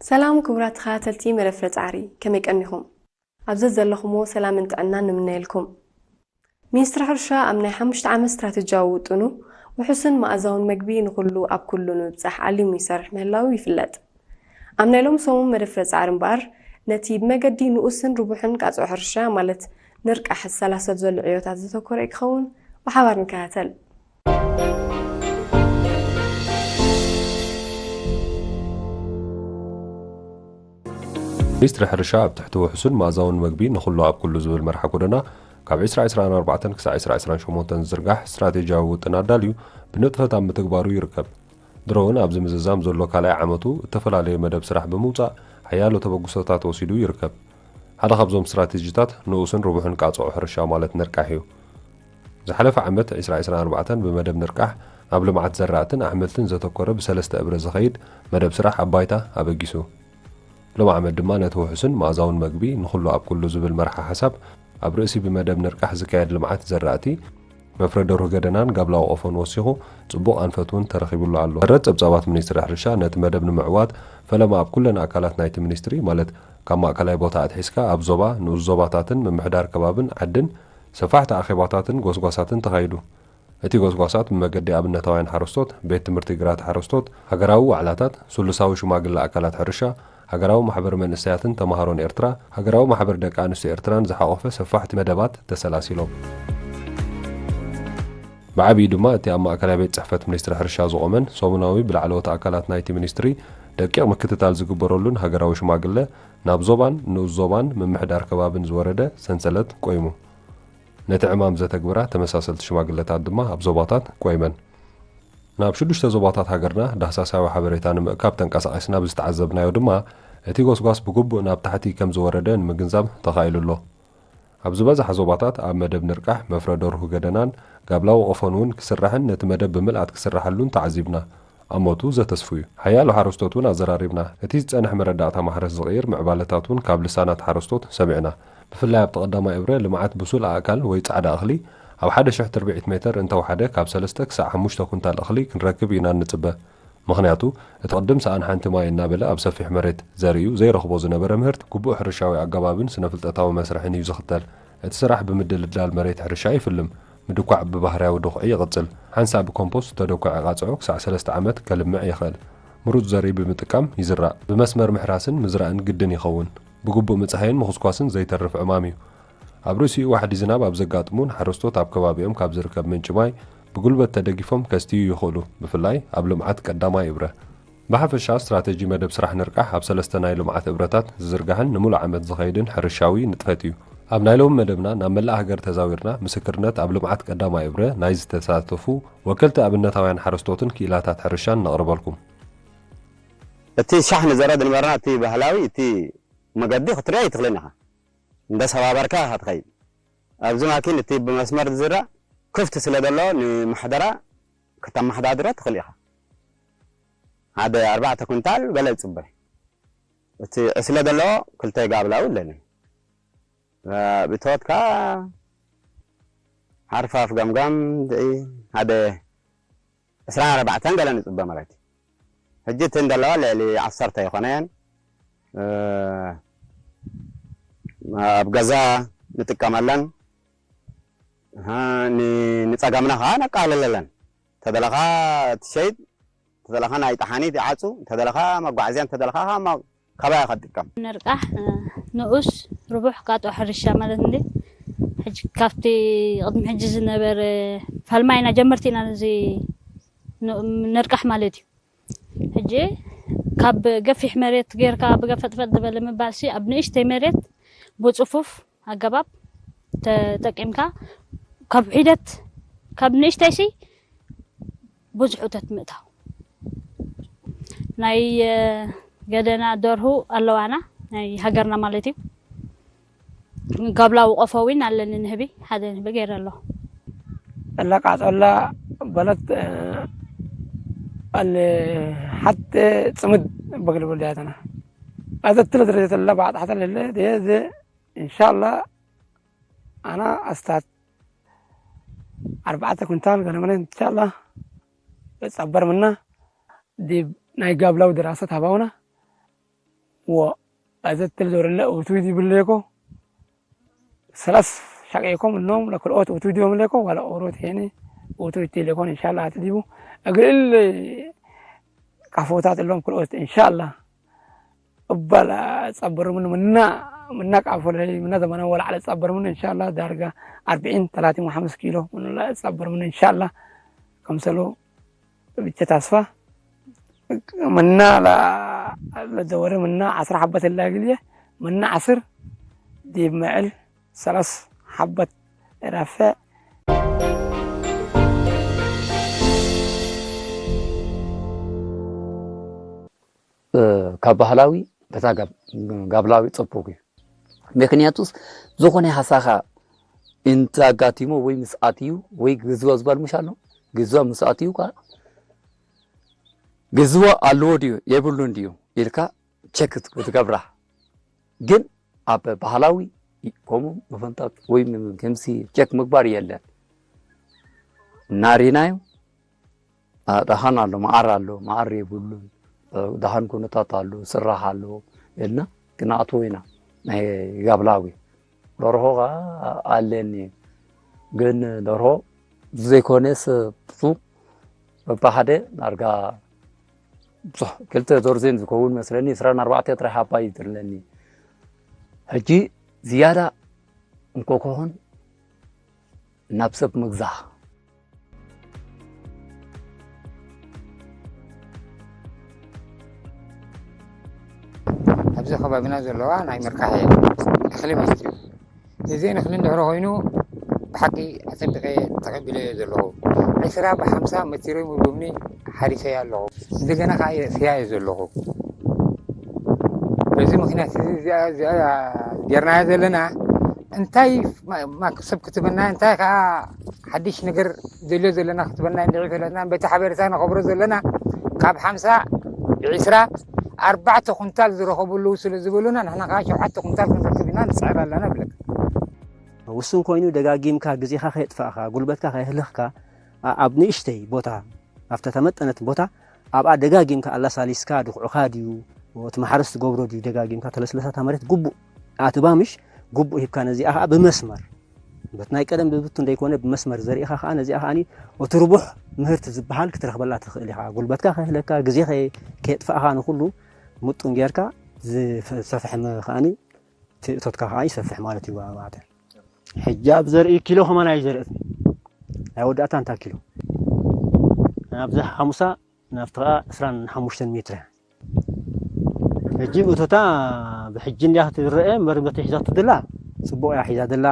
ሰላም ክቡራት ተኸታተልቲ መደብ ፍረ ጻዕሪ፣ ከመይ ቀኒኹም? ኣብ ዘዘለኹምዎ ሰላምን ጥዕናን ንምነየልኩም። ሚኒስትሪ ሕርሻ ኣብ ናይ ሓሙሽተ ዓመት ስትራተጂያዊ ውጥኑ፣ ውሑስን መኣዛውን መግቢ ንኹሉ ኣብ ኩሉ ንምብጻሕ ዓሊሙ ይሰርሕ ምህላዉ ይፍለጥ። ኣብ ናይ ሎም ሰሙን መደብ ፍረ ጻዕሪ እምበኣር፣ ነቲ ብመገዲ ንኡስን ርቡሕን ቃጽዖ ሕርሻ፣ ማለት ንርቃሕ ዝሰላሰል ዘሎ ዕዮታት ዘተኮረ ክኸውን፣ ብሓባር ንከታተል። ሚኒስትሪ ሕርሻ ኣብ ትሕቲ ውሑስን መኣዛውን መግቢ ንኹሉ ኣብ ኩሉ ዝብል መርሓ ጎደና፣ ካብ ዕስራ ዕስራን ኣርባዕተን ክሳዕ ዕስራ ዕስራን ሸሞንተን ዝዝርጋሕ ስትራቴጂያዊ ውጥን ኣዳልዩ ብንጥፈት ኣብ ምትግባሩ ይርከብ። ድሮ እውን ኣብዚ ምዝዛም ዘሎ ካልኣይ ዓመቱ እተፈላለየ መደብ ስራሕ ብምውጻእ ሓያሎ ተበግሶታት ወሲዱ ይርከብ። ሓደ ካብዞም ስትራቴጂታት ንኡስን ርቡሕን ቃጽዖ ሕርሻ ማለት ንርቃሕ እዩ። ዝሓለፈ ዓመት ዕስራ ዕስራን ኣርባዕተን ብመደብ ንርቃሕ ኣብ ልምዓት ዘራእትን ኣሕምልትን ዘተኮረ ብሰለስተ እብረ ዝኸይድ መደብ ስራሕ ኣብ ባይታ ኣበጊሱ። ሎም ዓመት ድማ ነቲ ውሑስን መኣዛውን መግቢ ንኹሉ ኣብ ኩሉ ዝብል መርሓ ሓሳብ ኣብ ርእሲ ብመደብ ንርቃሕ ዝካየድ ልምዓት ዘራእቲ፣ መፍረ ደርሁ ገደናን ጋብላዊ ቆፎን ወሲኹ ጽቡቕ ኣንፈት እውን ተረኺቡሉ ኣሎ። መረት ጸብጻባት ሚኒስትሪ ሕርሻ ነቲ መደብ ንምዕዋት ፈለማ ኣብ ኩለን ኣካላት ናይቲ ሚኒስትሪ፣ ማለት ካብ ማእከላይ ቦታ ኣትሒዝካ ኣብ ዞባ፣ ንኡስ ዞባታትን ምምሕዳር ከባብን ዓድን ሰፋሕቲ ኣኼባታትን ጎስጓሳትን ተኻይዱ። እቲ ጎስጓሳት ብመገዲ ኣብነታውያን ሓረስቶት፣ ቤት ትምህርቲ ግራት ሓረስቶት፣ ሃገራዊ ዋዕላታት፣ ስሉሳዊ ሽማግለ ኣካላት ሕርሻ፣ ሃገራዊ ማሕበር መንእሰያትን ተማሃሮን ኤርትራ፣ ሃገራዊ ማሕበር ደቂ ኣንስትዮ ኤርትራን ዝሓቖፈ ሰፋሕቲ መደባት ተሰላሲሎም። ብዓቢኡ ድማ እቲ ኣብ ማእከላይ ቤት ጽሕፈት ሚኒስትሪ ሕርሻ ዝቖመን ሰሙናዊ ብላዕለዎት ኣካላት ናይቲ ሚኒስትሪ ደቂቕ ምክትታል ዝግበረሉን ሃገራዊ ሽማግለ ናብ ዞባን ንኡስ ዞባን ምምሕዳር ከባብን ዝወረደ ሰንሰለት ቆይሙ። ነቲ ዕማም ዘተግብራ ተመሳሰልቲ ሽማግለታት ድማ ኣብ ዞባታት ቆይመን። ናብ ሽዱሽተ ዞባታት ሃገርና ዳህሳሳዊ ሓበሬታ ንምእካብ ተንቀሳቒስና ብዝተዓዘብናዮ ድማ፣ እቲ ጎስጓስ ብግቡእ ናብ ታሕቲ ከም ዝወረደ ንምግንዛብ ተኻኢሉ ኣሎ። ኣብ ዝበዝሓ ዞባታት ኣብ መደብ ንርቃሕ፣ መፍረ ደርሁ ገደናን ጋብላዊ ቆፎን እውን ክስራሕን ነቲ መደብ ብምልኣት ክስራሓሉን ተዓዚብና። ኣሞቱ ዘተስፉ እዩ። ሓያሎ ሓረስቶት እውን ኣዘራሪብና። እቲ ዝጸንሕ መረዳእታ ማሕረስ ዝቕይር ምዕባለታት እውን ካብ ልሳናት ሓረስቶት ሰሚዕና። ብፍላይ ኣብቲ ቀዳማይ እብረ ልምዓት ብሱል ኣእካል ወይ ጻዕዳ እኽሊ ኣብ ሓደ ሽሕ ትርብዒት ሜተር እንተወሓደ ካብ ሰለስተ ክሳዕ ሓሙሽተ ኩንታል እኽሊ ክንረክብ ኢና እንጽበ። ምኽንያቱ፣ እቲ ቅድም ሰኣን ሓንቲ ማይ እናበለ ኣብ ሰፊሕ መሬት ዘሪኡ ዘይረኽቦ ዝነበረ ምህርት፣ ግቡእ ሕርሻዊ ኣገባብን ስነ-ፍልጠታዊ መስርሕን እዩ ዝኽተል። እቲ ስራሕ ብምድልዳል መሬት ሕርሻ ይፍልም። ምድኳዕ ብባህርያዊ ድኹዒ ይቕጽል። ሓንሳእ ብኮምፖስት ዝተደኩዐ ቃጽዖ ክሳዕ ሰለስተ ዓመት ከልምዕ ይኽእል። ምሩጽ ዘርኢ ብምጥቃም ይዝራእ። ብመስመር ምሕራስን ምዝራእን ግድን ይኸውን። ብግቡእ ምጽሃይን ምኹስኳስን ዘይተርፍ ዕማም እዩ። ኣብ ርእሲኡ ዋሕዲ ዝናብ ኣብ ዘጋጥሙ፣ ንሓረስቶት ኣብ ከባቢኦም ካብ ዝርከብ ምንጪ ማይ ብጉልበት ተደጊፎም ከስትዩ ይኽእሉ፣ ብፍላይ ኣብ ልምዓት ቀዳማይ እብረ። ብሓፈሻ፣ ስትራተጂ መደብ ስራሕ ንርቃሕ ኣብ ሰለስተ ናይ ልምዓት እብረታት ዝዝርጋሕን ንምሉእ ዓመት ዝኸይድን ሕርሻዊ ንጥፈት እዩ። ኣብ ናይ ሎሚ መደብና፣ ናብ መላእ ሃገር ተዛዊርና፣ ምስክርነት ኣብ ልምዓት ቀዳማይ እብረ ናይ ዝተሳተፉ ወከልቲ ኣብነታውያን ሓረስቶትን ክኢላታት ሕርሻን ነቕርበልኩም። እቲ ሻሕ ንዘረ ዝነበርና፣ እቲ ባህላዊ፣ እቲ መገዲ ክትሪኦ ኣይትኽእልን ኢኻ። እንደ ሰባበርካ ኢኻ ትኸይድ። ኣብዚ ማኪን እቲ ብመስመር ዝዝራእ ክፍቲ ስለ ዘሎ፣ ንምሕደራ ከተመሓዳድሮ ትኽእል ኢኻ። ሓደ ኣርባዕተ ኩንታል ገለ ይጽበ። እቲ ዕስለ ዘለዎ ክልተ ጋብላዊ ኣለኒ። ብትወትካ ሓርፋፍ ገምጋም ድዒ ሓደ ዕስራን ኣርባዕተን ገለ ንጽበ ማለት እዩ። ሕጂ እቲ እንደለዋ ልዕሊ ዓሰርተ ይኾነ እየን። እ፣ ኣብ ገዛ ንጥቀመለን። እሃ፣ ን-፣ ንጸገምና ኸዓ ነቃልለለን። ተደለኻ ትሸይጥ፣ ተደለኻ ናይ ጠሓኒት ይዓጹ፣ ተደለኻ መጓዓዝያን ተደለኻ ኸዓ ማ-፣ ካባያ ኸትጥቀም። ንርቃሕ፣ እ፣ ንኡስ ርቡሕ ቃጦ ሕርሻ ማለት እንዲ። ሕጂ ካብቲ ቅድሚ ሕጂ ዝነበረ ፋልማይና ጀመርቲ ኢና ነዚ ን-፣ ንርቃሕ ማለት እዩ። ሕጂ ካብ ገፊሕ መሬት ጌርካ ብገፈጥፈጥ ዝበለ ምባልሲ ኣብ ንእሽተይ መሬት ብጽፉፍ ኣገባብ ተጠቂምካ ካብ ሒደት ካብ ንእሽተይሲ ብዙሕ እቶት ምእታው ናይ፣ እ፣ ገደና ደርሁ ኣለዋና ናይ ሃገርና ማለት እዩ። ጋብላዊ ቆፎ እውን ኣለኒ ንህቢ፣ ሓደ ንህቢ ገይረ ኣለኹ። እላ ቃጸላ በለት፣ እ፣ ኣለ ሓተ ጽምድ በግል ወልዳያተና። ኣዘትለ ደረጀተላ ባዕጣሕተለ ለ፣ ደ፣ ደ፣ ኢንሻላ ኣና ኣስታት ኣርባዕተ ኩንታል ገለመለ ኢንሻላ ጸበር ምና ዲብ ናይ ጋብላዊ ድራሰት ሃባውና ወ ኣዘትል ዞርለ ውትዊት ይብለኮ ሰላስ ሻቀይኮም እኖም ለክልኦት ውትዊት ዮም ለኮ ዋላ ኦሮት ሄኒ ውትዊት ይለኮን እንሻላ ኣትዲቡ እግርል ቃፎታት እሎም ክልኦት እንሻላ እባል ጸበርምን ምና ምና ቃፎ ለይ ምና ዘመና ወላ ዓለ ጸበርምን እንሻላ ዳርጋ ኣርብዒን ተላቲን ወሓምስ ኪሎ ምንላ ጸበርምን እንሻላ ከምሰሎ ብቻ ታስፋ ምና ለደወረ ምና ዓስራ ሓበት ላግልየ ምና ዓስር ዲብ ምዕል ሰላስ ሓበት ራፈዕ ካብ ባህላዊ በታ ጋብላዊ ጽቡቅ እዩ። ምክንያቱስ ዝኾነ ሃሳኻ እንተ ኣጋቲሞ ወይ ምስ ኣትዩ ወይ ግዝዋ ዝበል ምሽ ኣሎ ግዝዋ ምስ ኣትዩ ካ ግዝዋ ኣለዎ ድዩ የብሉን ድዩ ኢልካ ቸክ ክትገብራ ግን ኣብ ባህላዊ ከምኡ መፈንጣት ወይ ከምዚ ቸክ ምግባር የለን። እናሪናዮ ደሃን ኣሎ፣ መዓር ኣሎ፣ መዓር የብሉን፣ ደሃን ኩነታት ኣሎ፣ ስራሕ ኣሎ ኢልና ክንኣትዎ ኢና። ናይ ጋብላዊ ደርሆ ኸዓ ኣለኒ፣ ግን ደርሆ ብዘይኮነስ ብሱ በብሓደ ዳርጋ ብዙሕ ክልተ ዶርዜን ዝኸውን መስለኒ፣ ዕስራን ኣርባዕተ ጥራይ ሓባ እዩ ዘለኒ። ሕጂ ዝያዳ እንኮ ክኾን ናብ ሰብ ምግዛእ። ኣብዚ ከባቢና ዘለዋ ናይ ምርካሕ እኽሊ ማለት እዩ። እዚ እኽሊ እንድሕሪ ኮይኑ ብሓቂ ኣፀቢቐ ተቐቢለዮ ዘለኹ። ዕስራ ብሓምሳ መቲሮም ይብሉኒ ሓሪሰዮ ኣለኹ። እንደገና ከዓ የእስያዮ ዘለኹ። በዚ ምክንያት እዚ እዚኣ እዚኣ ጌርናዮ ዘለና እንታይ ማ- ማ- ሰብ ክትበና እንታይ ከዓ ሓድሽ ነገር ዘልዮ ዘለና ክትበና እንድዒ ፈለጥና በቲ ሓበሬታ ንኸብሮ ዘለና ካብ ሓምሳ ብዒስራ ኣርባዕተ ኩንታል ዝረኸቡ ኣለዉ ስለ ዝበሉና ንሕና ከዓ ሸውዓተ ኩንታል ክንረክብ ኢና ንፅዕር ኣለና ብለካ። ውሱን ኮይኑ ደጋጊምካ ግዜኻ ከየጥፋእኻ ጉልበትካ ከየህለኽካ ኣብ ንእሽተይ ቦታ ኣብታ ተመጠነት ቦታ ኣብኣ ደጋጊምካ ኣላሳሊስካ ድኹዕኻ ድዩ እቲ ማሕረስ ትገብሮ ድዩ ደጋጊምካ ተለስለሳታ መሬት ግቡእ ኣትባ ምሽ ግቡእ ሂብካ ነዚኣ ከዓ ብመስመር በቲ ናይ ቀደም ብብቱ እንደይኮነ ብመስመር ዘሪእኻ ከዓ ነዚኣ ከዓ እቲ ርቡሕ ምህርቲ ዝበሃል ክትረኽበላ ትኽእል ኢኻ። ጉልበትካ ከይህለካ ግዜ ከየጥፋእኻ ንኩሉ ምጡን ጌርካ ዝሰፍሐ ከዓ እቲ እቶትካ ከዓ ይሰፍሕ ማለት እዩ። ኣብኣተ ሕጂ ኣብ ዘርኢ ኪሎ ከማን ኣይዘርእትን ኣይወዳእታ እንታ ኪሎ ናብዚ ሓሙሳ ናብቲ ከዓ ዕስራን ሓሙሽተን ሜትር እያ። ሕጂ እቶታ ብሕጂ እንዲያ ክትረአ እምበር በቲ ሒዛቶ ደላ ፅቡቕ እያ ሒዛ ደላ።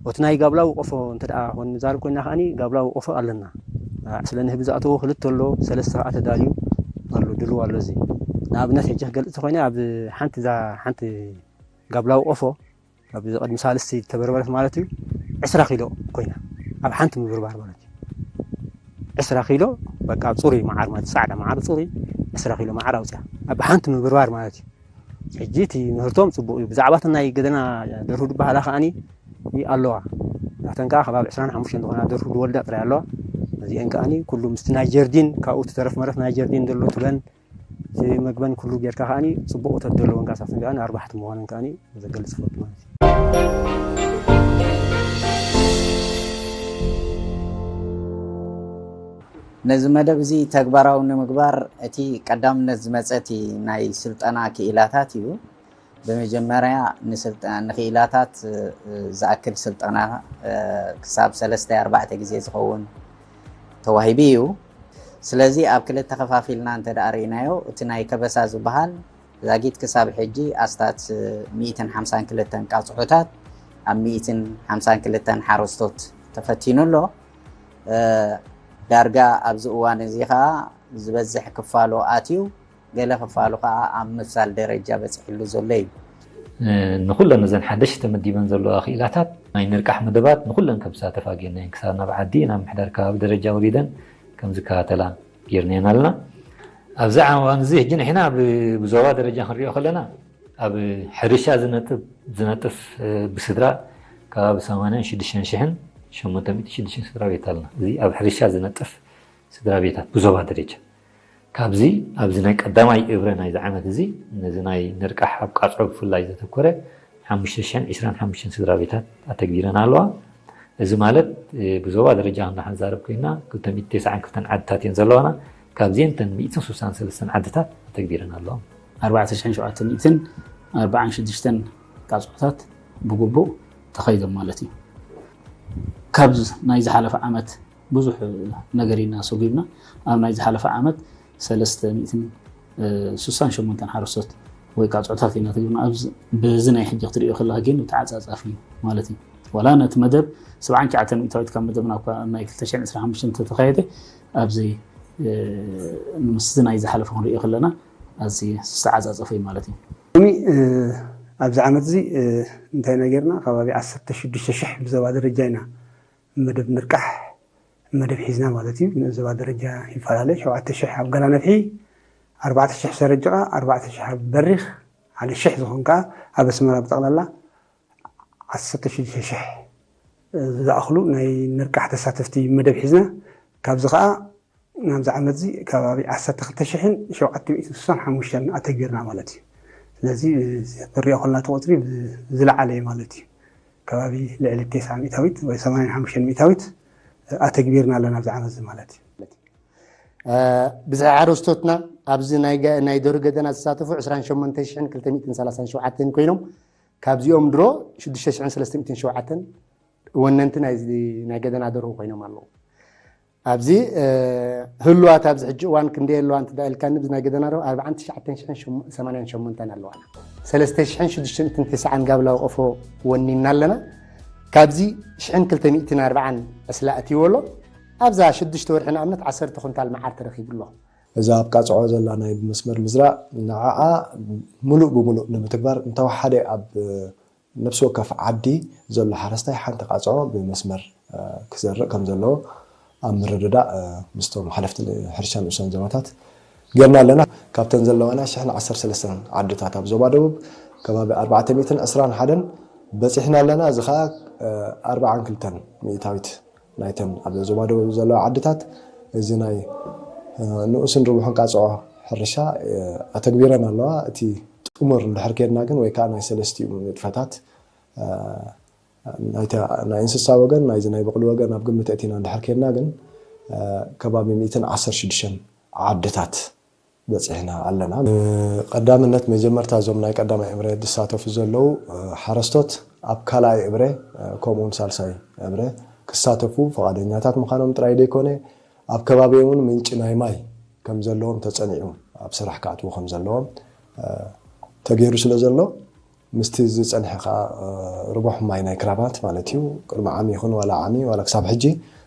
እቲ ናይ ጋብላዊ ቆፎ እንተ ደኣ ኮን ንዛረብ ኮይና ከዓኒ ጋብላዊ ቆፎ ኣለና። ስለ ንህቢ ዝኣተዎ ክልተ ኣሎ፣ ሰለስተ ከዓ ተዳልዩ ኣሎ፣ ድልው ኣሎ። እዚ ንኣብነት ሕጂ ክገልፅ ተኮይነ ኣብ ሓንቲ እዛ ሓንቲ ጋብላዊ ቆፎ ኣብዚ ቅድሚ ሳልስቲ ተበርበረት ማለት እዩ ዕስራ ኪሎ ኮይና ኣብ ሓንቲ ምብርባር ማለት እዩ። ዕስራ ኪሎ በቃ ኣብ ፅሩይ መዓር ማለት ፃዕዳ መዓር ፅሩይ ዕስራ ኪሎ መዓር ኣውፅያ ኣብ ሓንቲ ምብርባር ማለት እዩ። ሕጂ እቲ ምህርቶም ፅቡቅ እዩ። ብዛዕባ እተን ናይ ገደና ደርሁ ዝበሃላ ከዓኒ ኣለዋ። ናተን ከዓ ከባቢ ዕስራን ሓሙሽተን ዝኾና ደርሁ ዝወልዳ ጥራይ ኣለዋ። እዚአን ከዓኒ ኩሉ ምስቲ ናይ ጀርዲን ካብኡ እቲ ተረፍ መረፍ ናይ ጀርዲን ዘሎ ትበን እቲ መግበን ኩሉ ጌርካ ከዓኒ ፅቡቅ እቶት ዘለወን ካሳፍን ከዓኒ ኣርባሕቲ ምዃነን ከዓኒ ዘገልፅ ፈቱ ማለት እዩ። ነዚ መደብ እዚ ተግባራዊ ንምግባር እቲ ቀዳምነት ዝመፀ እቲ ናይ ስልጠና ክኢላታት እዩ። ብመጀመርያ ንክኢላታት ዝኣክል ስልጠና ክሳብ ሰለስተ ኣርባዕተ ግዜ ዝኸውን ተዋሂቡ እዩ። ስለዚ ኣብ ክልተ ከፋፊልና እንተ ደኣ ርኢናዮ እቲ ናይ ከበሳ ዝበሃል ዛጊት ክሳብ ሕጂ ኣስታት ሚእትን ሓምሳን ክልተን ቃጽሑታት ኣብ ሚእትን ሓምሳን ክልተን ሓረስቶት ተፈቲኑ ኣሎ። ዳርጋ ኣብዚ እዋን እዚ ኸኣ ዝበዝሕ ክፋሉ ኣትዩ፣ ገለ ክፋሉ ኸኣ ኣብ ምብሳል ደረጃ በጺሕሉ ዘሎ እዩ። ንኹለን እዘን ሓደሽቲ ተመዲበን ዘለዋ ክኢላታት ናይ ንርቃሕ መደባት ንኹለን ከም ዝሳተፋ ጌርና እየን። ክሳብ ናብ ዓዲ፣ ናብ ምሕዳር ከባቢ ደረጃ ወሪደን ከም ዝከታተላ ጌርናየን ኣለና። ኣብዚ እዋን እዚ ሕጂ ንሕና ብዞባ ደረጃ ክንሪኦ ከለና ኣብ ሕርሻ ዝነጥፍ ዝነጥፍ ብስድራ ከባቢ ሰማንያን ሽዱሽተን ሽሕን ሸሞንተ ሚእቲ ሽዱሽተን ስድራ ቤት ኣለና። እዚ ኣብ ሕርሻ ዝነጥፍ ስድራ ቤታት ብዞባ ደረጃ ካብዚ ኣብዚ ናይ ቀዳማይ እብረ ናይዚ ዓመት እዚ ነዚ ናይ ንርቃሕ ኣብ ቃጽዖ ብፍላይ ዘተኮረ ሓሙሽተ ሽሕን ዕስራን ሓሙሽተን ስድራ ቤታት ኣተግቢረን ኣለዋ። እዚ ማለት ብዞባ ደረጃ ክንዳሓንዛረብ ኮይና ክልተ ሚእቲ ተስዓን ክልተን ዓድታት እየን ዘለዋና። ካብዚን ተን ሚእትን ስሳን ሰለስተን ዓድታት ኣተግቢረን ኣለዋ። ኣርባዕተ ሽሕን ሸውዓተ ሚእትን ኣርባዓን ሽዱሽተን ቃጽዖታት ብግቡእ ተኸይዶም ማለት እዩ። ካብ ናይ ዝሓለፈ ዓመት ብዙሕ ነገር ኢና ሰጉምና። ኣብ ናይ ዝሓለፈ ዓመት ሰለስተ ሚእትን ስሳን ሸሞንተን ሓረስቶት ወይ ቃጽዖታት ኢና ተግብና። ኣብዚ በዚ ናይ ሕጂ ክትሪኦ ከለኻ ግን ብተዓጻጻፊ እዩ ማለት እዩ። ዋላ ነቲ መደብ ሰብዓን ትሽዓተን ሚእታዊት ካብ መደብና እኳ ናይ ክልተ ሽሕን ዕስራን ሓሙሽተን እንተተኻየደ ኣብዚ ምስዚ ናይ ዝሓለፈ ክንሪኦ ከለና ኣዚ ዝተዓጻጸፈ እዩ ማለት እዩ። ሎሚ ኣብዚ ዓመት እዚ እንታይ ኢና ጌርና? ከባቢ ዓሰርተ ሽዱሽተ ሽሕ ብዞባ ደረጃ ኢና መደብ ንርቃሕ መደብ ሒዝና ማለት እዩ። ንዞባ ደረጃ ይፈላለ። ሸውዓተ ሽሕ ኣብ ገላ ነፍሒ፣ ኣርባዕተ ሽሕ ሰረጅቓ፣ ኣርባዕተ ሽሕ ኣብ በሪኽ፣ ሓደ ሽሕ ዝኾን ከዓ ኣብ ኣስመራ ብጠቕላላ ዓሰርተ ሽዱሽተ ሽሕ ዝኣኽሉ ናይ ንርቃሕ ተሳተፍቲ መደብ ሒዝና። ካብዚ ከዓ ናብዚ ዓመት እዚ ከባቢ ዓሰርተ ክልተ ሽሕን ሸውዓተ ሚእትን ስሳን ሓሙሽተን ኣተግቢርና ማለት እዩ። ስለዚ ክንሪኦ ከለና እቲ ቁፅሪ ዝለዓለ እዩ ማለት እዩ። ከባቢ ልዕሊ ተስዓ ሚእታዊት ወይ ሰማንያን ሓሙሽተን ሚእታዊት ኣተግቢርና ኣለና ኣብዚ ዓመት እዚ ማለት እዩ። ብዝሒ ሓረስቶትና ኣብዚ ናይ ገ- ናይ ዶሪ ገደና ዝሳተፉ ዕስራን ሸሞንተ ሽሕን ክልተ ሚእትን ሰላሳን ሸውዓተን ኮይኖም ካብዚኦም ድሮ ሽዱሽተ ሽሕን ሰለስተ ሚእትን ሸውዓተን ወነንቲ ናይዚ ናይ ገደና ደርሁ ኮይኖም ኣለዉ። ኣብዚ ህልዋት ኣብዚ ሕጂ እዋን ክንደይ ኣለዋ እንተ ኢልካኒ ብዚ ናይ ገደና ደርሁ ኣርባዓን ትሽዓተን ሽሕን ሰማንያን ሸሞንተን ኣለዋና። ሰለስተ ሽሕን ሽዱሽተ ሚእትን ተስዓን ጋብላዊ ቆፎ ወኒና ኣለና። ካብዚ ሽሕን ክልተ ሚእትን ኣርባዓን ዕስላ ኣትይዎ ኣሎ። ኣብዛ ሽዱሽተ ወርሒ ንኣብነት ዓሰርተ ኩንታል መዓር ተረኺቡ ኣሎ። እዛ ኣብ ቃጽዖ ዘላ ናይ ብመስመር ምዝራእ ንዓኣ ምሉእ ብምሉእ ንምትግባር እንተወሓደ ኣብ ነፍሲ ወከፍ ዓዲ ዘሎ ሓረስታይ ሓንቲ ቃጽዖ ብመስመር ክዘርእ ከም ዘለዎ ኣብ ምርድዳእ ምስቶም ሓለፍቲ ሕርሻ ንኡሳን ዞባታት ጌርና ኣለና። ካብተን ዘለዋና ሽሕን ዓሰርተ ሰለስተን ዓድታት ኣብ ዞባ ደቡብ ከባቢ ኣርባዕተ ሚእትን ዕስራን ሓደን በጺሕና ኣለና። እዚ ኸኣ ኣርብዓን ክልተን ሚእታዊት ናይተን ኣብ ዞባ ደቡብ ዘለዋ ዓድታት እዚ ናይ ንኡስን ርቡሕን ቃጽዖ ሕርሻ ኣተግቢረን ኣለዋ። እቲ ጥሙር እንድሕር ኬድና ግን ወይ ከዓ ናይ ሰለስቲኡ ንጥፈታት ናይቲ ናይ እንስሳ ወገን ናይዚ ናይ በቕሊ ወገን ኣብ ግምት እቲና እንድሕር ኬድና ግን ከባቢ ሚእትን ዓሰርተ ሽዱሽተን ዓድታት በፂሕና ኣለና። ቀዳምነት መጀመርታ እዞም ናይ ቀዳማይ እብረ ዝሳተፉ ዘለዉ ሓረስቶት ኣብ ካልኣይ እብረ ከምኡውን ሳልሳይ እብረ ክሳተፉ ፈቓደኛታት ምዃኖም ጥራይ ዘይኮነ ኣብ ከባቢኦም እውን ምንጪ ናይ ማይ ከም ዘለዎም ተፀኒዑ ኣብ ስራሕ ክኣትዉ ከም ዘለዎም ተገይሩ ስለ ዘሎ ምስቲ ዝፀንሐ ከዓ ርቡሕ ማይ ናይ ክራማት ማለት እዩ ቅድሚ ዓሚ ይኹን ዋላ ዓሚ ዋላ ክሳብ ሕጂ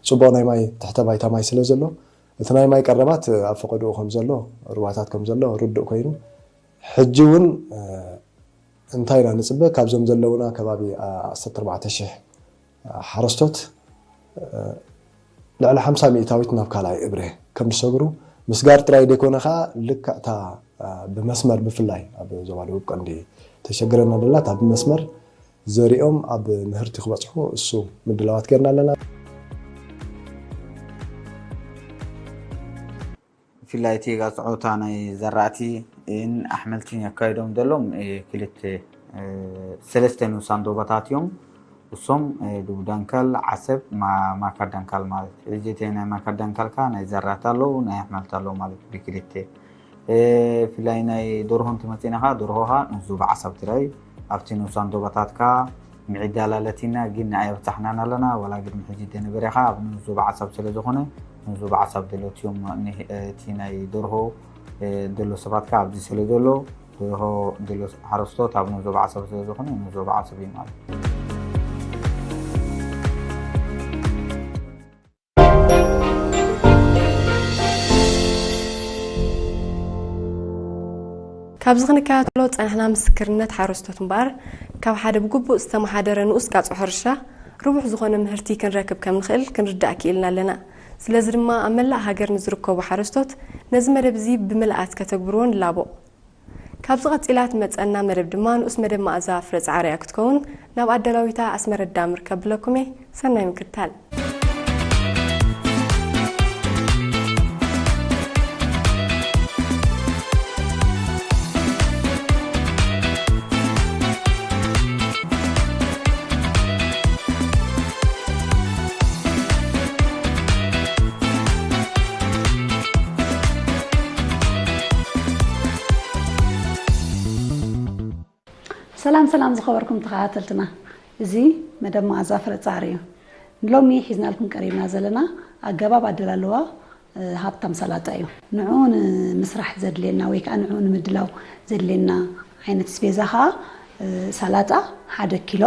ፅቡቕ ናይ ማይ ትሕተ ባይታ ማይ ስለ ዘሎ እቲ ናይ ማይ ቀረባት ኣብ ፈቐድኡ ከም ዘሎ ሩባታት ከም ዘሎ ርዱእ ኮይኑ ሕጂ እውን እንታይ ኢና ንፅበ ካብዞም ዘለውና ከባቢ ዓሰርተ ኣርባዕተ ሽሕ ሓረስቶት ልዕሊ ሓምሳ ሚእታዊት ናብ ካልኣይ እብረ ከም ዝሰግሩ ምስጋር ጥራይ ዘይኮነ ከዓ ልክዕታ ብመስመር ብፍላይ ኣብ ዞባ ደቡብ ቀንዲ ተሸግረና ደላ እታ ብመስመር ዘሪኦም ኣብ ምህርቲ ክበፅሑ እሱ ምድላዋት ጌርና ኣለና። ብፍላይ እቲ ጋፅዖታ ናይ ዘራእቲ ን ኣሕመልትን የካይዶም ዘሎም ክልተ ሰለስተ ንኡሳን ዶባታት እዮም። እሶም ዱብ ደንከል ዓሰብ ማካ ደንከል ማለት እዩ። እዚ ናይ ማካ ደንከል ከ ናይ ዘራእቲ ኣለዉ ናይ ኣሕመልቲ ኣለዉ ማለት ብክልተ ብፍላይ ናይ ደርሆ እንትመፅእና ከ ደርሆ ከ ንዙ ብዓሰብ ትራይ ኣብቲ ንኡሳን ዶባታት ከ ምዒዳ ላለቲና ግን ኣየብፃሕናን ኣለና ዋላ ግድሚ ሕጂ ደነበረ ከ ኣብ ንዙ ብዓሰብ ስለ ዝኾነ ንዙ ብዓሰብ ደለትዮም እቲ ናይ ደርሆ ደሎ ሰባት ከ ኣብዚ ስለ ዘሎ ደርሆ ደሎ ሓረስቶት ኣብ ንዙ ብዓሰብ ስለ ዝኾነ ንዙ ብዓሰብ እዩ ማለት ካብዚ ክንከታተሎ ዝጸናሕና ምስክርነት ሓረስቶት እምበኣር፣ ካብ ሓደ ብግቡእ ዝተመሓደረ ንኡስ ቃጽዖ ሕርሻ ርቡሕ ዝኾነ ምህርቲ ክንረክብ ከም ንኽእል ክንርዳእ ክኢልና ኣለና። ስለዚ ድማ ኣብ መላእ ሃገር ንዝርከቡ ሓረስቶት ነዚ መደብ እዚ ብምልኣት ከተግብርዎ ንላቦ። ካብዚ ቀጺላ ትመጸና መደብ ድማ ንኡስ መደብ መኣዛ ፍረ ጻዕሪ እያ ክትከውን። ናብ ኣዳላዊታ ኣስመረዳ ምርከብ ብለኩም እየ። ሰናይ ምክትታል። ሰላም ዝኸበርኩም ተኸታተልትና፣ እዚ መደብ መኣዛ ፍረ ጻዕሪ እዩ። ንሎሚ ሒዝናልኩም ቀሪብና ዘለና ኣገባብ ኣደላልዋ፣ እ፣ ሃብታም ሰላጣ እዩ። ንዕኡ ንምስራሕ ዘድልየና ወይ ከዓ ንዕኡ ንምድላው ዘድልየና ዓይነት ስቤዛ ከዓ፣ እ፣ ሰላጣ ሓደ ኪሎ፣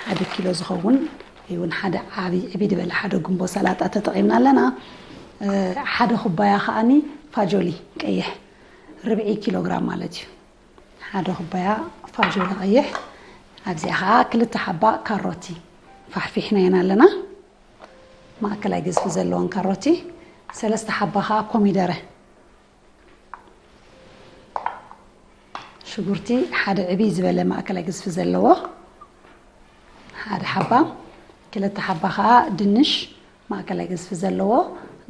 ሓደ ኪሎ ዝኸውን ወይ እውን ሓደ ዓቢ፣ ዕቢ ዝበለ ሓደ ጉምቦ ሰላጣ ተጠቒምና ኣለና። እ፣ ሓደ ኩባያ ከዓኒ ፋጆሊ ቀይሕ፣ ርብዒ ኪሎ ግራም ማለት እዩ። ሓደ ኩባያ ፋጆሊ ቀይሕ። ኣብዚኣ ከዓ ክልተ ሓባ ካሮቲ ፋሕፊሕናየን ኣለና። ማእከላይ ግዝፊ ዘለወን ካሮቲ፣ ሰለስተ ሓባ ከዓ ኮሚደረ። ሽጉርቲ ሓደ ዕብይ ዝበለ ማእከላይ ግዝፊ ዘለዎ ሓደ ሓባ፣ ክልተ ሓባ ከዓ ድንሽ ማእከላይ ግዝፊ ዘለዎ፣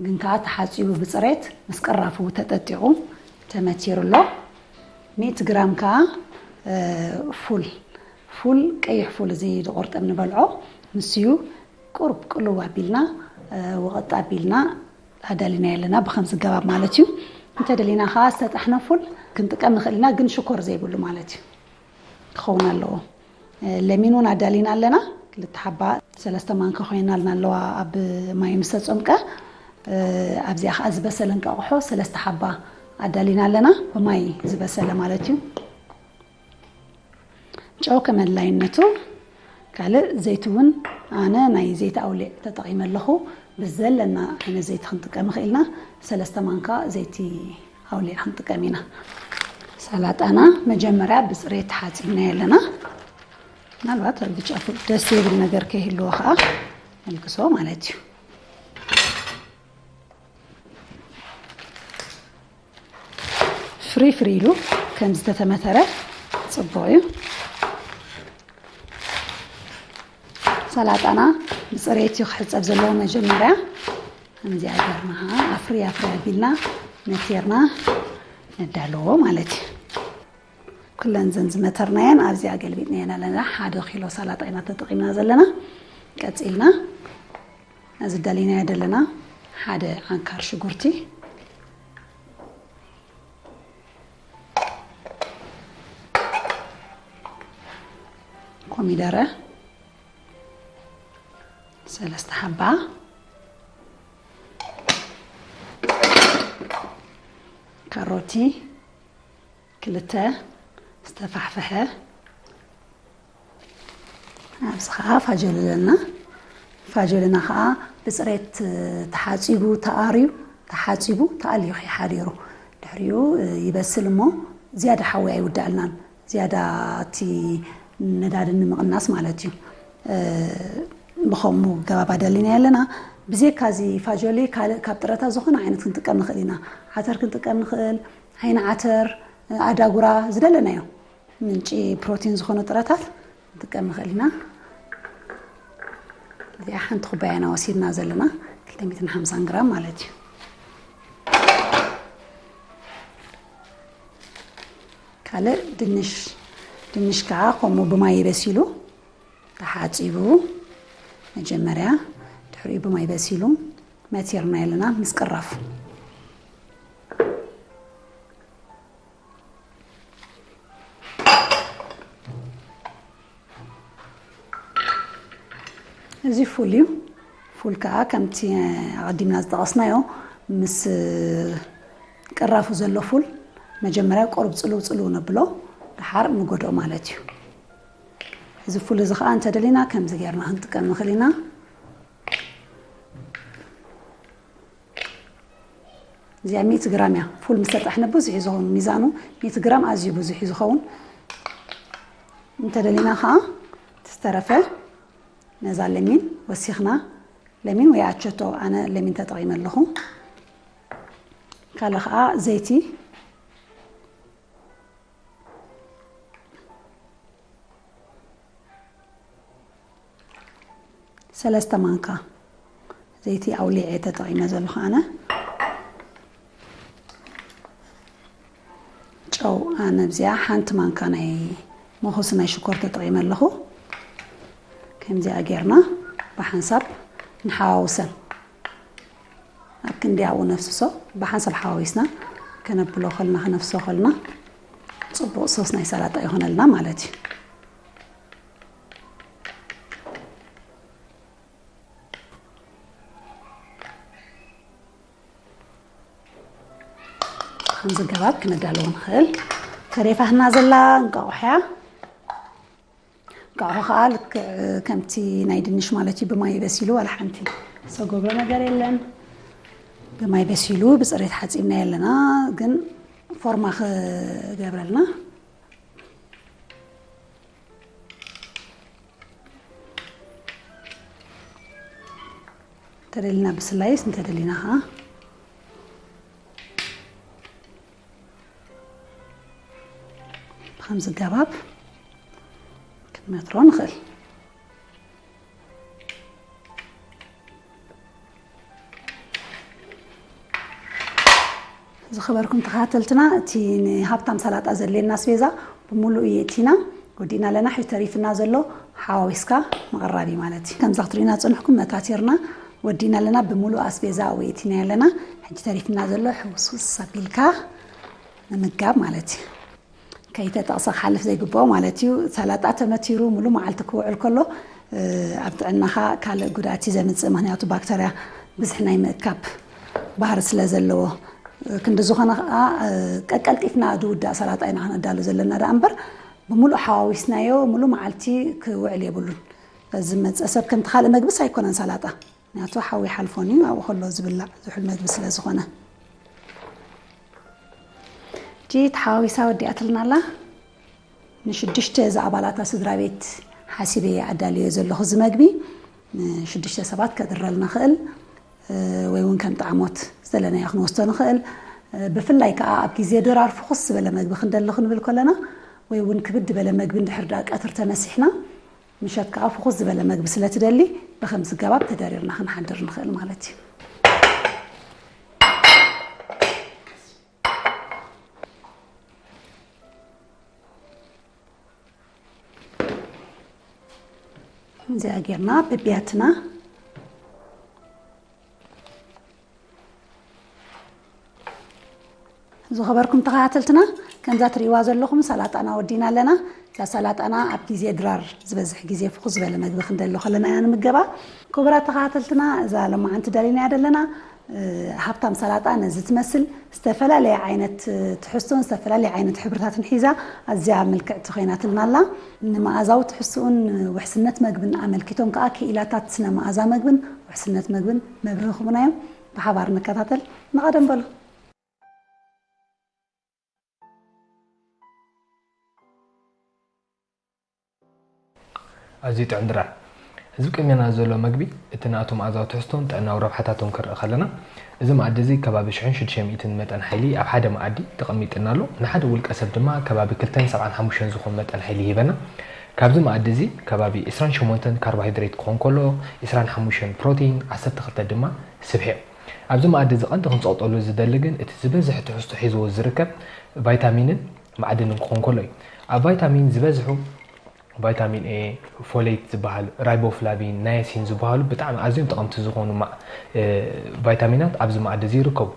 ግን ከዓ ተሓጺቡ ብጽሬት ምስ ቅራፉ ተጠጢቑ ተመቲሩ ኣሎ። ሚእቲ ግራም ከዓ፣ እ፣ ፉል፣ ፉል፣ ቀይሕ ፉል፣ እዚ ዝቑርጠም ንበልዖ፣ ንሱዩ ቁሩብ ቅልው ኣቢልና፣ እ፣ ወቐጥ ኣቢልና ኣዳሊናዮ ኣለና፣ ብኸምዚ ገባብ ማለት እዩ። እንተደሊና ከዓ ዝተጠሕነ ፉል ክንጥቀም ንኽእል ኢና፣ ግን ሽኮር ዘይብሉ ማለት እዩ ክኸውን ኣለዎ። እ፣ ለሚን እውን ኣዳሊና ኣለና። ክልተ ሓባ፣ ሰለስተ ማንካ ኮይና ኣለዋ ኣብ ማይ ምስ ተጸምቀ። እ፣ ኣብዚኣ ከዓ ዝበሰለ እንቃቑሖ ሰለስተ ሓባ ኣዳሊና ኣለና፣ ብማይ ዝበሰለ ማለት እዩ። ጨው ከመድላይነቱ፣ ካልእ ዘይቲ እውን ኣነ ናይ ዘይቲ ኣውሊዕ ተጠቒመ ኣለኹ። ብዘለና ዓይነት ዘይቲ ክንጥቀም ንኽእል ኢና። ሰለስተ ማንካ ዘይቲ ኣውሊዕ ክንጥቀም ኢና። ሰላጣና መጀመርያ ብፅሬት ሓፂብናዮ ኣለና። ምናልባት ኣብ ብጫ ፉል ደስ ዘይብል ነገር ከይህልዎ ከዓ ነልግሶ ማለት እዩ። ፍሪ ፍሪ ኢሉ ከም ዝተተመተረ ጽቡቕ እዩ። ሰላጣና ብጽሬት እዩ ክሕጸብ ዘለዎ። መጀመርያ ከምዚኣ ጌርና ኣፍሪ ኣፍሪ ኣቢልና ነቲርና ነዳለዎ ማለት እዩ። ኩለን ዘን ዝመተርናየን ኣብዚኣ ገልቢጥናየን ኣለና። ሓደ ኪሎ ሰላጣ ኢና ተጠቒምና ዘለና። ቀጺልና እዚ ደሊናዮ ዘለና ሓደ ዓንካር ሽጉርቲ፣ ኮሚደረ ሰለስተ ሓባ፣ ካሮቲ ክልተ ዝተፋሕፈሐ፣ ኣብዚ ኸዓ ፋጆሊ ኣለና። ፋጆልና ኸዓ ብፅሬት ተሓፂቡ ተኣርዩ፣ ተሓፂቡ ተኣልዩ ከይሓዲሩ ድሕሪኡ ይበስል እሞ ዝያዳ ሓዊ ኣይውዳእልናን። ዝያዳ እቲ ነዳዲ ንምቕናስ ማለት እዩ። ብኸምኡ ገባብ ኣዳሊና ኣለና። ብዜካ እዚ ፋጆሊ ካልእ ካብ ጥረታት ዝኾነ ዓይነት ክንጥቀም ንኽእል ኢና። ዓተር ክንጥቀም ንኽእል፣ ዓይኒ ዓተር፣ ኣዳጉራ፣ ዝደለናዮ ምንጪ ፕሮቲን ዝኾኑ ጥረታት ክንጥቀም ንኽእል ኢና። እዚኣ ሓንቲ ኩባያ ኢና ወሲድና ዘለና፣ ክልተ ሚእትን ሓምሳን ግራም ማለት እዩ። ካልእ ድንሽ፣ ድንሽ ከዓ ከምኡ ብማይ በሲሉ ተሓፂቡ መጀመርያ፣ ድሕሪኡ ብማይ በሲሉ መቲርና ኣለና ምስ ቅራፉ። እዚ ፉል እዩ። ፉል ከዓ ከምቲ ኣቐዲምና ዝጠቐስናዮ ምስ ቅራፉ ዘሎ ፉል መጀመርያ ቁሩብ ጽልው ጽልው ነብሎ፣ ደሓር ንጎድኦ ማለት እዩ። እዚ ፉል እዚ ከዓ እንተደሊና ከምዚ ጌርና ክንጥቀም ንኽእል ኢና። እዚኣ ሚእቲ ግራም እያ። ፉል ምስ ተጠሕነ ብዙሕ እዩ ዝኸውን፣ ሚዛኑ ሚእቲ ግራም ኣዝዩ ብዙሕ እዩ ዝኸውን። እንተደሊና ከዓ ዝተረፈ ነዛ ለሚን ወሲኽና፣ ለሚን ወይ ኣቸቶ፣ ኣነ ለሚን ተጠቒመ ኣለኹ። ካልእ ከዓ ዘይቲ ሰለስተ ማንካ ዘይቲ ኣውሊዐ ተጠቒመ ዘለኹ ኣነ። ጨው ኣነ ኣብዚኣ ሓንቲ ማንካ ናይ መኹስ ናይ ሽኮር ተጠቒመ ኣለኹ። ከምዚኣ ጌርና ብሓንሳብ ንሓዋውሰን። ኣብ ክንዲ ኣብኡ ነፍስሶ ብሓንሳብ ሓዋዊስና ከነብሎ ከልና፣ ከነፍስሶ ከልና፣ ጽቡቕ ሶስ ናይ ሰላጣ ይኾነልና ማለት እዩ። ከምዚ ገባብ ክነዳልዎ ንኽእል። ተሪፋትና ዘላ እንቋቑሖ እያ። እንቋቑሖ ከዓ ልክዕ ከምቲ ናይ ድንሽ ማለት እዩ፣ ብማይ በሲሉ ዋላ ሓንቲ ዝተገብሮ ነገር የለን። ብማይ በሲሉ ብፅሬት ሓፂብና ኣለና፣ ግን ፎርማ ክገብረልና እንተደሊና ብስላይስ እንተደሊና ከዓ ብከምዚ ገባብ ክንመትሮ ንኽእል። ዝኸበርኩም ተኸታተልትና፣ እቲ ንሃብታም ሰላጣ ዘድልየና ኣስቤዛ ብምሉእ የእቲና ወዲእና ኣለና። ሕጂ ተሪፍና ዘሎ ሓዋዊስካ ምቕራብ እዩ ማለት እዩ። ከምዛ ክትሪእና ዝጸንሕኩም መታቲርና ወዲእና ኣለና። ብምሉእ ኣስቤዛ ኣብኡ የእቲና ኣለና። ሕጂ ተሪፍና ዘሎ ሕውስውስ ኣቢልካ ምምጋብ ማለት እዩ። ከይተጠቕሰ ክሓልፍ ዘይግብኦ ማለት እዩ። ሰላጣ ተመቲሩ ሙሉ መዓልቲ ክውዕል ከሎ፣ እ፣ ኣብ ጥዕናኻ ካልእ ጉድኣት እዩ ዘምጽእ። ምኽንያቱ ባክተርያ ብዝሒ ናይ ምእካብ ባህሪ ስለ ዘለዎ፣ እ፣ ክንዲ ዝኾነ ኸዓ፣ እ፣ ቀቀልጢፍና ዝውዳእ ሰላጣ ኢና ክነዳሉ ዘለና ደኣ እምበር፣ ብምሉእ ሓዋዊስናዮ ሙሉ መዓልቲ ክውዕል የብሉን። በዚ መጸ ሰብ ከምቲ ካልእ መግብስ ኣይኮነን ሰላጣ። ምክንያቱ ሓዊ ሓልፎን እዩ፣ ኣብኡ ከሎ ዝብላዕ ዝሑል መግቢ ስለ ዝኾነ። ሕጂ ተሓዋዊሳ ወዲኣትልና ኣላ። ንሽዱሽተ ዝኣባላታ ስድራ ቤት ሓሲበ ኣዳልዮ ዘለኹ እዚ መግቢ። ንሽዱሽተ ሰባት ከድረልና ክእል፣ እ፣ ወይ እውን ከም ጣዕሞት ዝደለናዮ ክንወስዶ ንኽእል። እ፣ ብፍላይ ከዓ ኣብ ግዜ ድራር ፍኹስ ዝበለ መግቢ ክንደሊ ክንብል ከለና፣ ወይ እውን ክብድ ዝበለ መግቢ እንድሕር ደኣ ቀትር ተመሲሕና፣ ምሸት ከዓ ፍኹስ ዝበለ መግቢ ስለ ትደሊ፣ ብኸምዚ ገባብ ተደሪርና ክንሓድር ንኽእል ማለት እዩ። እዚኣ ጌርና በቢያትና። ዝኸበርኩም ተኸታተልትና፣ ከምዛ ትርእይዋ ዘለኹም ሰላጣና ወዲና ኣለና። እዛ ሰላጣና ኣብ ግዜ ድራር ዝበዝሕ ግዜ ፍኹስ ዝበለ መግቢ ክንደሊ ከለና ኢና ንምገባ። ክቡራት ተኸታተልትና፣ እዛ ሎማዓንቲ ደሊናያ ዘለና፣ እ፣ ሃብታም ሰላጣ ነዚ ትመስል ዝተፈላለየ ዓይነት ትሕዝቶን ዝተፈላለየ ዓይነት ሕብርታትን ሒዛ ኣዝያ ምልክዕቲ ኮይናትልና ኣላ። ንመኣዛዊ ትሕዝቶኡን ውሕስነት መግብን ኣመልኪቶም ከኣ ክኢላታት ስነ መኣዛ መግብን ውሕስነት መግብን መብርሂ ክህቡና እዮም። ብሓባር ንከታተል። ንቐደም በሉ። ኣዝዩ ጥዑም ድራር። እዚ ቅድሜና ዘሎ መግቢ፣ እቲ ናቱ መኣዛዊ ትሕዝቶን ጥዕናዊ ረብሓታቱን ክንርኢ ከለና፣ እዚ መኣዲ እዚ ከባቢ ሽሕን ሽዱሽተ ሚእትን መጠን ሓይሊ ኣብ ሓደ መኣዲ ተቐሚጥና ኣሎ። ንሓደ ውልቀ ሰብ ድማ ከባቢ ክልተን ሰብዓን ሓሙሽተን ዝኾን መጠን ሓይሊ ይህበና። ካብዚ መኣዲ እዚ ከባቢ ዕስራን ሸሞንተን ካርቦሃይድሬት ክኾን ከሎ፣ ዕስራን ሓሙሽተን ፕሮቲን፣ ዓሰርተ ክልተ ድማ ስብሒ እዮም። ኣብዚ መኣዲ እዚ ቀንዲ ክንጸቕጠሉ ዝደሊ ግን እቲ ዝበዝሕ ትሕዝቶ ሒዝዎ ዝርከብ ቫይታሚንን ማዕድንን ክኾን ከሎ እዩ። ኣብ ቫይታሚን ዝበዝሑ ቫይታሚን ኤ፣ ፎሌት ዝበሃል፣ ራይቦፍላቪን፣ ናያሲን ዝበሃሉ ብጣዕሚ ኣዝዮም ጠቐምቲ ዝኾኑ ማ-፣ እ፣ ቫይታሚናት ኣብዚ መኣዲ እዚ ይርከቡ።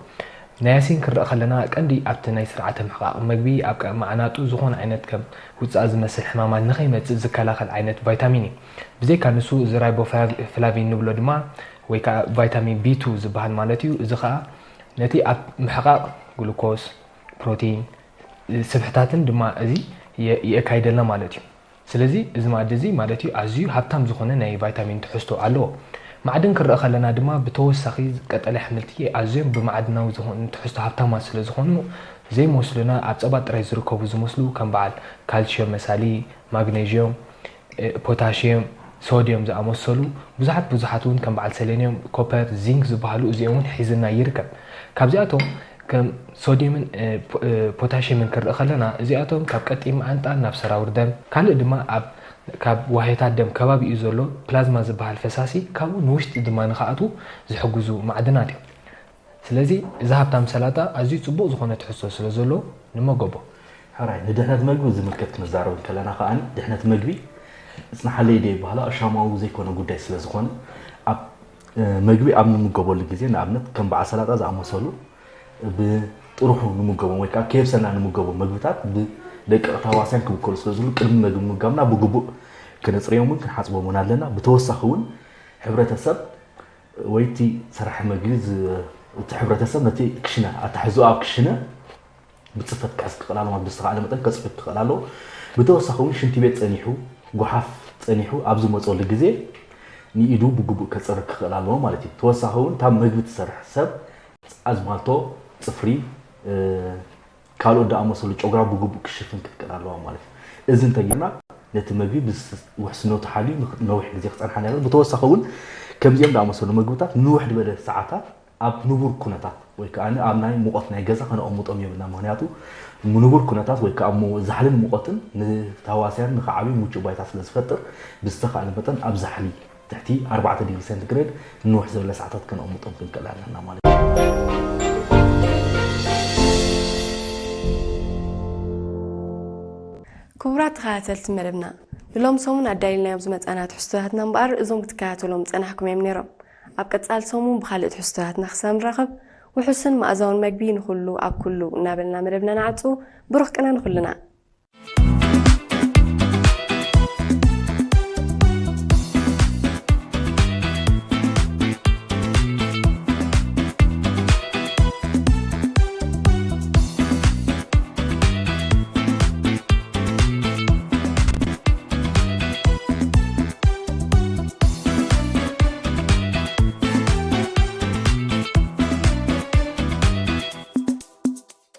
ናያሲን ክንርኢ ከለና ቀንዲ ኣብቲ ናይ ስርዓተ ምሕቃቕ መግቢ ኣብ ቀ-፣ ማዕናጡ ዝኾነ ዓይነት ከም ውጽኣ ዝመስል ሕማማት ንኸይመጽእ ዝከላኸል ዓይነት ቫይታሚን እዩ። ብዘይካ ንሱ እዚ ራይቦፍላቪን ንብሎ ድማ ወይ ከዓ ቫይታሚን ቢ ቱ ዝበሃል ማለት እዩ። እዚ ከዓ ነቲ ኣብ ምሕቃቕ ግሉኮስ፣ ፕሮቲን፣ ስብሕታትን ድማ እዚ የ-፣ የካይደልና ማለት እዩ። ስለዚ እዚ መኣዲ እዚ ማለት እዩ ኣዝዩ ሃብታም ዝኾነ ናይ ቫይታሚን ትሕዝቶ ኣለዎ። ማዕድን ክረአ ከለና ድማ ብተወሳኺ ቀጠልያ ኣሕምልቲ ኣዝዮም ብማዕድናዊ ዝኾኑ ትሕዝቶ ሃብታማት ስለ ዝኾኑ ዘይመስሉና ኣብ ጸባ ጥራይ ዝርከቡ ዝመስሉ ከም በዓል ካልሽዮም መሳሊ፣ ማግኔዥዮም፣ እ፣ ፖታሽየም፣ ሶድዮም ዝኣመሰሉ ብዙሓት ብዙሓት እውን ከም በዓል ሰሌንዮም፣ ኮፐር፣ ዚንክ ዝበሃሉ እዚኦም እውን ሒዝና ይርከብ። ካብዚኣቶም ከም ሶድየምን፣ እ፣ ፖ-፣ እ፣ ፖታሽየምን ክንርኢ ከለና እዚኣቶም ካብ ቀጢን መዓንጣ ናብ ሰራውር ደም፣ ካልእ ድማ ኣብ፣ ካብ ዋህዮታት ደም ከባቢኡ ዘሎ ፕላዝማ ዝበሃል ፈሳሲ ካብኡ ንውሽጢ ድማ ንኽኣትዉ ዝሕግዙ ማዕድናት እዮም። ስለዚ እዚ ሃብታም ሰላጣ ኣዝዩ ጽቡቕ ዝኾነ ትሕዝቶ ስለ ዘለዎ ንመገቦ። ሕራይ፣ ንድሕነት መግቢ ዝምልከት ክንዛረብ እንከለና ከኣ ድሕነት መግቢ እጽንሓለይ ዶ ይበሃላ እሻማዊ ዘይኮነ ጉዳይ ስለ ዝኾነ ኣብ፣ እ፣ መግቢ ኣብ ንምገበሉ ግዜ ንኣብነት ከም በዓል ሰላጣ ዝኣመሰሉ ብጥርሑ ንምገቦም ወይ ከዓ ኬብሰና ንምገቦም መግብታት ብ-፣ ደቂ ታዋስያን ክብከሉ ስለ ዝብሉ ቅድሚ መግቢ ምምጋብና ብግቡእ ክነፅርዮምን ክንሓፅቦምን ኣለና። ብተወሳኺ እውን ሕብረተሰብ ወይ እቲ ሰራሒ መግቢ ዝ- እቲ ሕብረተሰብ ነቲ ክሽነ ኣታሕዝኦ ኣብ ክሽነ ብፅፈት ክሕዝ ክኽእል ኣለዎ፣ ማለት ብዝተኻእለ መጠን ከፅፍፍ ክኽእል ኣለዎ። ብተወሳኺ እውን ሽንቲ ቤት ፀኒሑ፣ ጎሓፍ ፀኒሑ ኣብ ዝመፀሉ ግዜ ንኢዱ ብግቡእ ከፅርግ ክኽእል ኣለዎ ማለት እዩ። ተወሳኺ እውን እታ መግቢ ትሰርሕ ሰብ ኣዝማልቶ፣ ፅፍሪ፣ ካልኦት ዝኣመሰሉ ጨጉራ ብግቡእ ክሽፍን ክትክእል ኣለዋ ማለት እዩ። እዚ እንተጌርና ነቲ መግቢ ብውሕስነቱ ሓልዩ ነዊሕ ግዜ ክፀንሓና ይኽእል። ብተወሳኺ እውን ከምዚኦም ዝኣመሰሉ መግብታት ንውሕ ዝበለ ሰዓታት ኣብ ንቡር ኩነታት ወይ ከዓ ኣብ ናይ ሙቐት ናይ ገዛ ከነቐምጦም የብልና። ምክንያቱ ንቡር ኩነታት ወይ ከዓ ዛሕልን ሙቐትን ንታዋስያን ንክዓብዩ ምቹእ ባይታ ስለ ዝፈጥር ብዝተኻእለ መጠን ኣብ ዛሕሊ ትሕቲ ኣርባዕተ ዲግሪ ሴንቲግሬድ ንውሕ ዝበለ ሰዓታት ከነቐምጦም ክንክእል ኣለና ማለት እዩ። ክቡራት ተኸታተልቲ መደብና፣ ንሎም ሰሙን ኣዳልናዮም ዝመጻና ትሕዝቶታትና እምበኣር እዞም ክትከታተሎም ጸናሕኩም እዮም ነይሮም። ኣብ ቀጻል ሰሙን ብኻልእ ትሕዝቶታትና ክሳብ ንራኸብ፣ ውሑስን መኣዛውን መግቢ ንኹሉ ኣብ ኩሉ እናበልና መደብና ንዓጹ። ብሩኽ ቅነ ንኹልና።